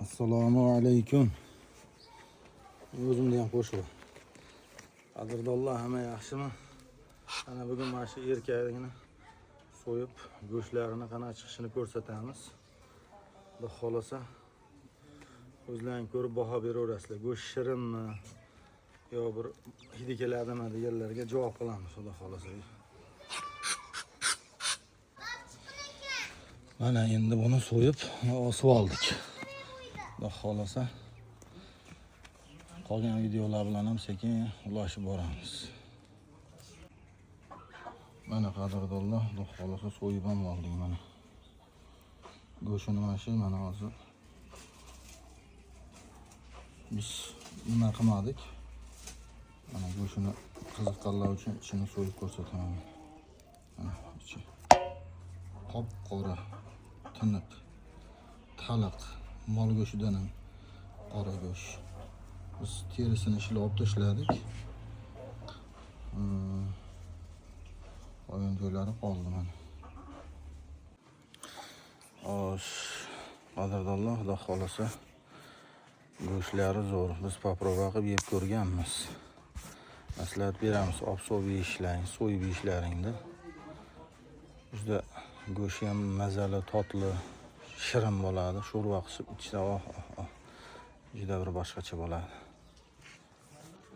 Assalomu alaykum. O'zimni ham qo'shib. Qadrdonlar, hamma yaxshimi? Ana bugun mana shu erkagini so'yib, go'shtlarini qanaqa chiqishini ko'rsatamiz. Xudo xolasa o'zlaring ko'rib baho beraverasizlar. Go'sht shirinmi yo bir hidi keladimi deganlarga javob qilamiz, Xudo xolasa. Mana endi buni so'yib osib oldik. Xudo xolasa qolgan videolar bilan ham sekin ulashib boramiz. Mana qadrdonlar, Xudo xolasa so'yib ham oldik mana. Go'shtini mana shu mana hozir biz nima qilmadik. Mana go'shtini qiziqqanlar uchun ichini so'yib ko'rsataman. Mana ichi qop-qora, tiniq, taliq, mol go'shidan ham qora go'sht. Biz terisini ishlab olib tashladik. Qolgan joylari qoldi mana. Xo'sh, qadrdonlar, Xudo xolasa go'shtlari zo'r. Biz poprova qilib yeb ko'rganmiz. Maslahat beramiz, olib so'yib yeyishlaring, so'yib yeyishlaringni. Juda go'shti ham mazali, totli, shirin bo'ladi. Sho'rva qilib ichsa, oh, oh, oh. Juda bir boshqacha bo'ladi.